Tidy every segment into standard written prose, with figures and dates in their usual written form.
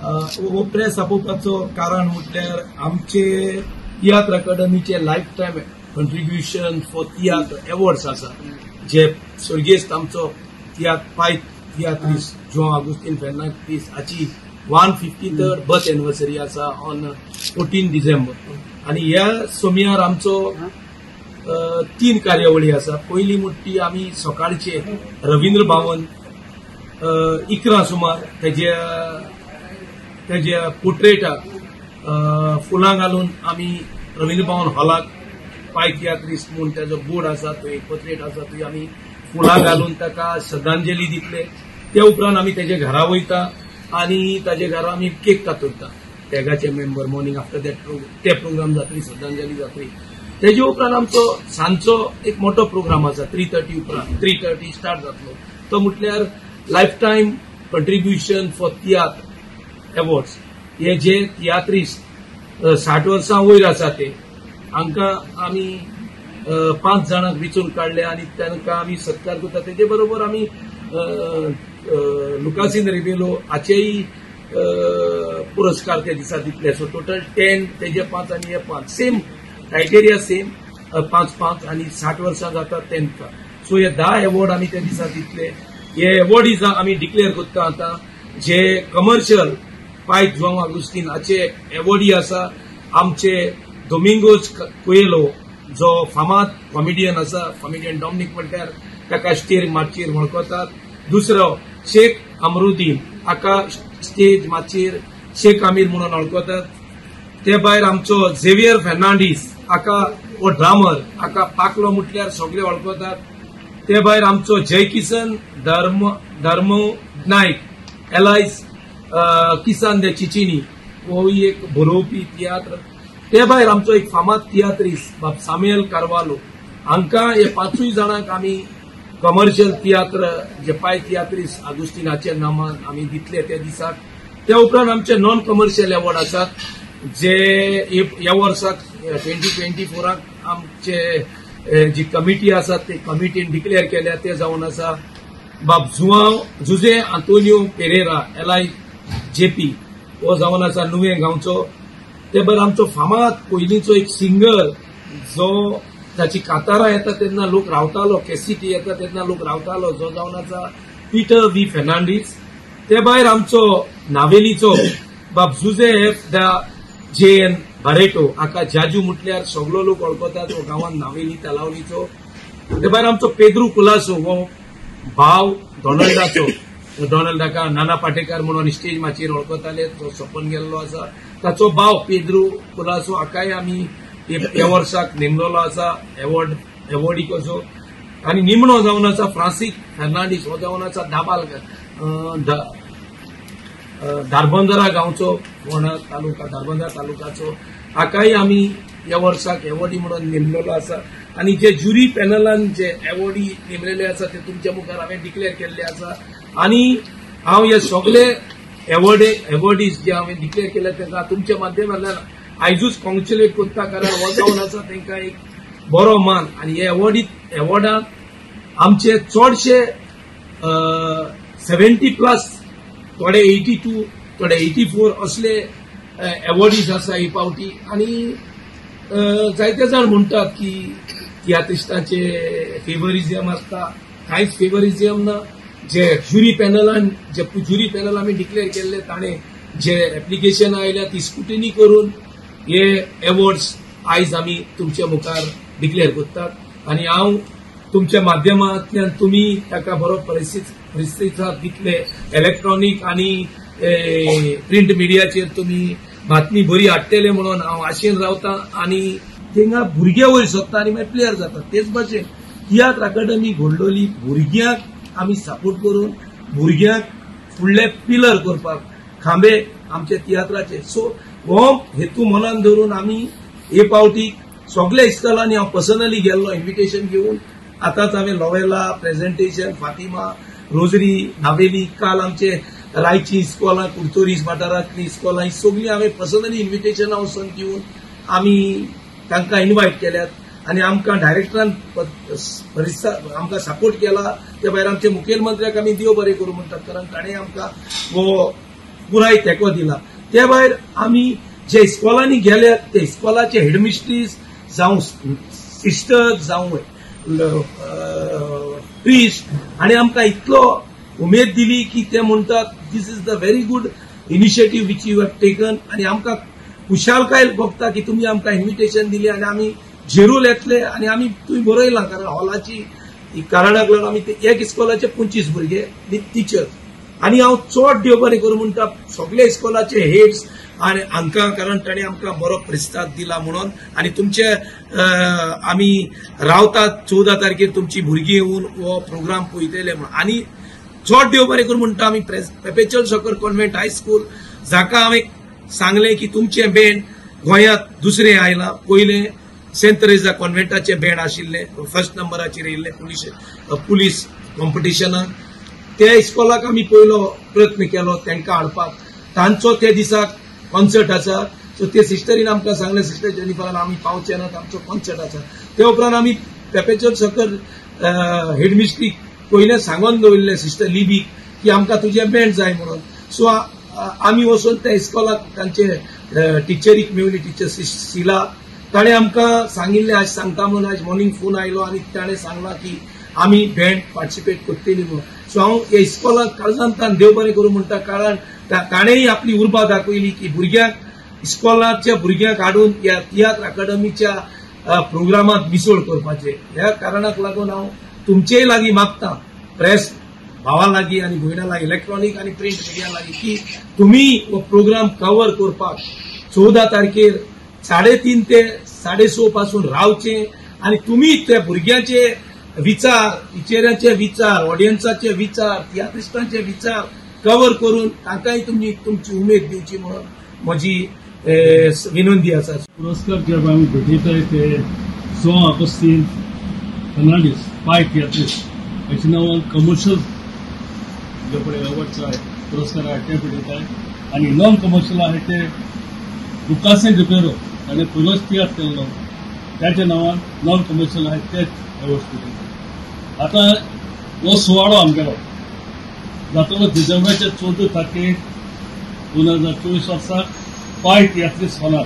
हो प्रेस आपोवपाचो कारण म्हटल्यार आमचे तियात्र अकादमीचे life time contribution for tiatr awards आसा, जे स्वर्गेस्त आमचो तियात्र पाय तियात्रिस्ट जुआंव आगुस्तीन फेर्नांदीस हाची 153rd birth anniversary आसा ऑन 14 डिसेंबर. आनी ह्या सोमयार आमचो 3 कार्यावळी आसा. पयली म्हणटी आमी सकाळचे रवींद्र भवन 11 सुमार तेज्या पोर्ट्रेटाक फुलां घालून आमी रवींद्र भवन हॉलाक पाय तियात्रिस्ट म्हूण तेजो बोर्ड आसा, तो एक पोर्ट्रेट आसा, थंय आमी फुलां घालून ताका श्रद्धांजली दितले. ते उपरांत आमी तेज्या घरा वयता आनी ताजे घरा आमी केक कातरता. टॅगाचे मेंबर मॉर्निंग आफ्टर that ते प्रोग्राम जातली, श्रद्धांजली जातली. तेजे उपरांत आमचो सांजचो एक मोठो प्रोग्राम आसा 3:30 उपरांत 3:30 स्टार्ट जातलो. तो म्हटल्यार life time contribution for tiatr awards. हे जे तियात्रिस्ट 60 वर्सां वयर आसा ते हांकां आमी 5 जाणांक विचून काडले आनी तांकां आमी सत्कार करता. तेजे बरोबर आमी लुकासीन रिबेलो हाचेय पुरस्कार त्या दिसा दितले. सो टोटल 10, तेजे 5 आनी हे 5, सेम क्रायटेरिया सेम 5 5 आनी 60 वर्सां जाता तांकां. सो हे 10 एवॉर्ड आमी त्या दिसा दितले. हे एवॉर्डीज आमी डिक्लेअर करता आतां. जे कमर्शियल पाय जुआंव आगुस्तीन हाचे एवॉर्डी आसा, आमचे डोमिंगोज कुएलो जो फामाद कॉमेडियन आसा, कॉमेडियन डॉमनीक म्हणल्यार ताका स्टेज माचयेर वळखतात. दुसरो शेख अमरुद्दीन हाका स्टेज माचयेर शेख आमीर म्हणून वळखतात. ते भायर आमचो झेवियर फेर्नांडीस हाका हो ड्रामर, हाका पाकलो म्हटल्यार सगळे वळखतात. ते भायर आमचो जयकिसन धर्म नायक एलायस किसान दे चिचिनी होय एक बरोवपी तियात्र. ते भायर आमचो एक फामाद तियात्रिस्ट बाब सामुएल कार्वालो हांकां हे 5 जाणांक आमी कमर्शियल तियात्र जे पाय तियात्रिस्ट आगुस्तीनाच्या नामान आमी दितले त्या दिसाक. त्या उपरांत आमचे नॉन कमर्शियल एवॉर्ड आसात जे ह्या वर्साक 2024 आमचे जी कमिटी आसा ते कमिटीन डिक्लेअर केल्या ते जावन आसा बाब जुआंव जुजे आंतोनियो पेरेरा एलआय जेपी हो जावन आसा नुवें गांवचो. ते भायर आमचो फामाद पयलींचो एक सिंगर जो ताची कातारां येता तेन्ना लोक रावतालो, केसिटी येता तेन्ना लोक रावतालो, जो जावन आसा पिटर वी फेर्नांडीस. ते भायर आमचो नावेलीचो बाब Jose F the J N Barreto हाका जाजू म्हटल्यार सगलो लोक वळखतात, हो गांवान नावेली तलावलीचो. ते भायर आमचो पेद्रू कुलासो हो भाव डोनाल्डाचो, डोनाल्ड हाका नाना पाटेकार म्हणून स्टेज माचयेर वळखताले, तो सोंपून गेल्लो आसा. ताचो भाव पेद्रू कुलासो हाकाय आमी ह्या वर्साक नेमलेलो आसा एवॉर्डी कसो. आनी निमणो जावन आसा फ्रांसीक फेर्नांडीस हो जावन आसा दाबाल धारबंदरा गांवचो, फोंडा तालुका धारबंदरा तालुकाचो, हाकाय आमी ह्या वर्साक एवॉर्डी म्हणून नेमलेलो आसा. आनी जे ज्युरी पॅनलान जे एवॉर्डी नेमलेले आसा ते तुमच्या मुखार हांवें डिक्लेअर केल्ले आसा. आनी हांव हे सगळे एवॉर्डीज जे हांवें डिक्लेअर केले तांकां तुमच्या माध्यमांतल्यान आयजूच कॉंग्रेच्युलेट करता, कारण हो जावन आसा तांकां एक बरो मान. आनी हे एवॉर्डाक आमचे चडशे 70+, थोडे 82, थोडे 84 असले एवॉर्डीज आसा ही पावटी. आनी जायते जाण म्हणटात की तियात्रिस्टांचे फेवरिझम आसता, कांयच फेवरिझम ना. जे ज्युरी पॅनलान जे ज्युरी पॅनल आमी डिक्लेअर केल्ले ताणें जे एप्लिकेशन आयल्या ती स्क्रुटिनी करून हे एवॉर्ड्स आयज आमी तुमच्या मुखार डिक्लेअर करतात. आनी हांव तुमच्या माध्यमांतल्यान तुमी ताका बरो परिस्थिती दितले. इलेक्ट्रॉनीक आनी प्रिंट मिडियाचेर तुमी बातमी बरी हाडटले म्हणून हांव आशेन रावता. आनी थिंगा भुरगे वयर सोदता आनी मागीर प्लेयर जाता. तेच भाशेन तियात्र अकादमी घडलोली भुरग्यांक आमी सपोर्ट करून भुरग्यांक फुडले पिलर करपाक, खांबे आमच्या तियात्राचे. सो हो हेतू मनान धरून आमी हे पावटी सगल्या इस्कॉलांनी हांव पर्सनली गेल्लो इन्विटेशन घेवन. आतांच हांवें लोवेला प्रेजेंटेशन, फातिमा, रोजरी, नावेली, काल आमचे रायची इस्कॉलां, कुडतोरीस वाठारांतलीं इस्कॉलां, ही सगळीं हांवें पर्सनली इन्विटेशनां वचून दिवन आमी तांकां इन्वायट केल्यात. आनी आमकां डायरेक्टरान आमकां सपोर्ट केला. ते भायर आमचे मुखेलमंत्र्याक आमी देव बरें करूं म्हणटात, कारण ताणें आमकां हो पुराय तेंको दिला. ते भायर आमी जे इस्कॉलांनी गेल्यात ते इस्कॉलाचे हेडमिस्ट्रीज जावं सिस्टर्स जावं प्रिस्ट आनी आमकां इतलो उमेद दिली की ते म्हणटात this is the very good initiative which you have taken. आनी आमकां खुशालकाय भोगता की तुमी आमकां इन्विटेशन दिली आनी आमी जेरूल येतले आनी आमी तुमी बरयलां, कारण हॉलाची कारणाक लागून आमी एक इस्कॉलाचे 25 भुरगे विथ टिचर्स. आनी हांव चड देव बरें करूं म्हणटा सगळे इस्कॉलाचे हेड्स आनी हांकां, कारण तांणी आमकां बरो प्रिस्ताद दिला म्हणून. आनी तुमचे आमी रावतात 14 तारखेर तुमची भुरगीं येवन हो प्रोग्राम पळयतले म्हणून. आनी चड देव बरें करूं म्हणटा आमी Perpetual Succour convent high school जाका हांवें सांगलें की तुमचें बँड गोंयांत दुसरें आयलां, पयलें सेंट तेरेजा कॉन्व्हेंटाचें बँड आशिल्लें, फर्स्ट नंबराचेर येयल्लें पुलीस कॉम्पिटिशनाक. त्या इस्कॉलाक आमी पयलो प्रयत्न केलो तांकां हाडपाक, तांचो त्या दिसाक कॉन्सर्ट आसा. सो ते सिस्टरीन आमकां सांगलें, सिस्टर जेनिफरान आमी पावचे नात, आमचो कॉन्सर्ट आसा. ते उपरांत आमी पेपेचर सकर हेडमिस्ट्रीक पयलें सांगून दवरिल्लें सिस्टर लिबीक की आमकां तुजें बँड जाय म्हणून. सो आमी वचून त्या इस्कॉलाक तांचे टिचरीक मेवली, टिचर शिला, ताणें आमकां सांगिल्लें आज सांगता म्हणून. आज मॉर्निंग फोन आयलो आनी ताणें सांगलां की आमी बँड पार्टिसिपेट करतली म्हणून. सो हांव ह्या इस्कॉलाक काळजांतल्यान देव बरें करूं म्हणटा, कारण ताणेंय आपली उर्बा दाखयली की भुरग्यांक इस्कॉलाच्या भुरग्यांक हाडून ह्या तियात्र अकादमीच्या प्रोग्रामांत मिसळ करपाचें. ह्या कारणाक लागून हांव तुमचेय लागीं मागता, प्रेस भावा लागीं आनी भयणां लागीं, इलेक्ट्रॉनीक आनी प्रिंट मिडिया लागीं, की तुमी हो प्रोग्राम कवर करपाक 14 तारखेर 3:30 ते 6:30 पासून रावचें आनी तुमी त्या भुरग्यांचे विचार, टिचरांचे विचार, ऑडियन्साचे विचार, तियात्रिस्टांचे विचार कवर करून तांकांय तुमी तुमची उमेद दिवची म्हणून म्हजी विनंती आसा. पुरस्कार जे आमी भेटयताय ते 16 ऑगस्टीन फर्नांडीस पाय तियात्रिस्ट हाच्या नांवान कमर्शियल जे पळय अवॉर्ड्स आहे पुरस्कार आहे ते भेटयताय. आनी नॉन कमर्शियल आहे ते लुकासे रिबेरो ताणें पयलोच तियात्र केल्लो त्याच्या नांवान नॉन कमर्शियल आहे तेच अवॉर्ड्स भेटयतात. आतां हो सुवाळो आमगेलो जातलो डिसेंबराच्या 14 तारखेर 2024 वर्साक पाय तियात्रिस्ट हॉलार,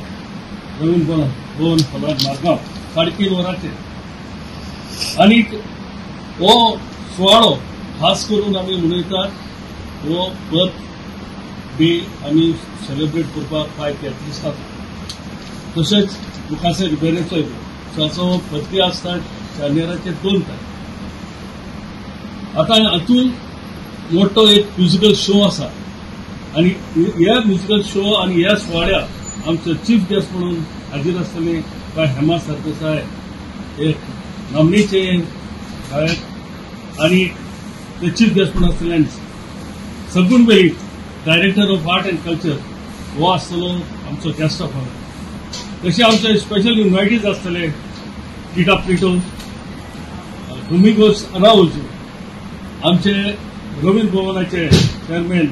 रवींद्र भवन हॉलार, मारगांव, 3:30 वरांचेर. आनी हो सुवाळो खास करून आमी मनयतात हो बर्थ डे आमी सेलिब्रेट करपाक पाय तियात्रिस्टाचो, तशेंच लुकासे रिबेरोचोय ताचो बर्थडे आसता जानेराचे 2 तारखेर. आतां हातूंत मोठो एक म्युजिकल शो आसा आनी ह्या म्युजिकल शो आनी ह्या सुवाळ्याक आमचो चीफ गेस्ट म्हणून हाजीर आसतले बाय हेमा सरदेसाय, एक नामनेचे गायक, आनी ते चीफ गेस्ट म्हणून आसतले. आनी Sagun Velip, director of art and culture, हो आसतलो आमचो गेस्ट ऑफ ऑनर. तशें आमचे स्पेशल इन्वायटीज आसतले टिटा प्लिटो, डोमिंगोस अराउज, आमचे रवींद्र भवनाचे चेअरमॅन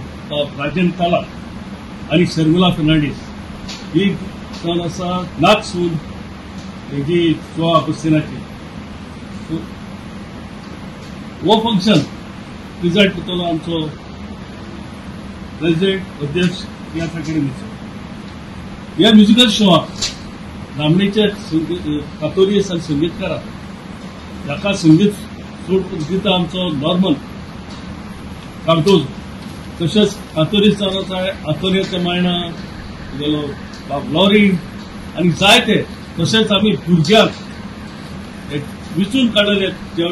राजन ताला आनी शर्मिला फर्नांडीस. ही जावन आसा नागसून हेजी 16 ऑगस्टिनाची हो फंक्शन प्रिजायड करतलो आमचो प्रेसिडेंट अध्यक्ष तियात्र अकादमीचो. ह्या म्युजिकल शोआक नामनेचे कातोरीस आनी संगीतकारां जाका संगीत चड दिता आमचो नॉर्मल कार्दोज, तशेंच कातोरीस जावन आसा आंतोनियो मायणा, गेलो बाब लॉरी आनी जायते. तशेंच आमी भुरग्यांक एक विचून काडले, जे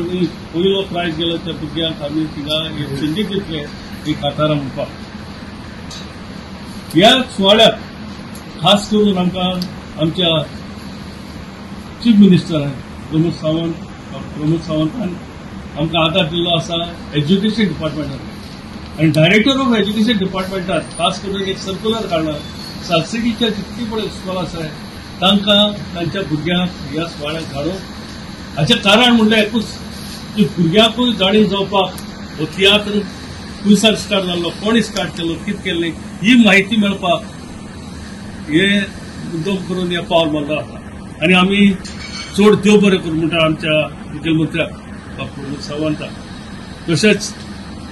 पयलो प्रायज गेलो त्या भुरग्यांक आमी थिंगा एक संगीत दितले ही कातारां म्हणपाक. ह्या सुवाळ्याक खास करून आमकां आमच्या चीफ मिनिस्टर प्रमोद सावंत, प्रमोद सावंतान आमकां आदार दिल्लो आसा एज्युकेशन डिपार्टमेंटान आनी डायरेक्टर ऑफ एज्युकेशन डिपार्टमेंटान खास करून एक सर्क्युलर काडला, सालसेटीच्या जितकी पळय इस्कॉल आसा तांकां तांच्या भुरग्यांक ह्या सुवाळ्याक धाडूंक. हाचें कारण म्हणल्यार एकूच की भुरग्यांकूय जाणीव जावपाक हो तियात्र खंयसार स्टार्ट जाल्लो, कोणी स्टार्ट केलो, कितें केल्लें, ही म्हायती मेळपाक हे मुद्दम करून हे पावल मारलो आसा. आनी आमी चड देव बरें करूं म्हणटा आमच्या मुखेलमंत्र्याक बाब प्रमोद सावंताक, तशेंच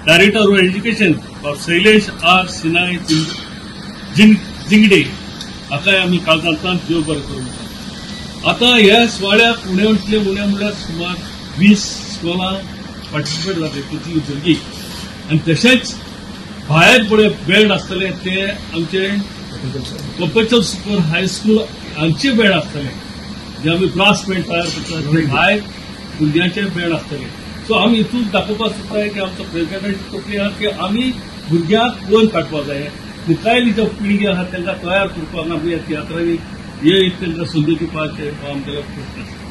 Director of education Babu Shailesh R Sinai Zingde हाकाय आमी काळजांतल्यान देव बरें करूं म्हणटा. आतां ह्या सुवाळ्याक उणे उणे म्हणल्यार सुमार 20 स्कॉलां पार्टिसिपेट जाले तितली भुरगीं आनी तशेंच भायर पळय बँड आसतले ते आमचे कोपेचल सुपर हायस्कूल हांचे बँड आसतले जे आमी ब्रास बँड तयार करतात ते भायर भुरग्यांचे बँड आसतले. सो आमी हितून दाखोवपाक सोदताय की आमचो प्रेजिडेंटाची तकली आहा की आमी भुरग्यांक वयर काडपाक जाय, मुखायली ज्यो पिळगी आहा तांकां तयार करपाक आमी ह्या तियात्रांनी हे एक तांकां संदी दिवपाचें आमगेलो प्रस्न आसा.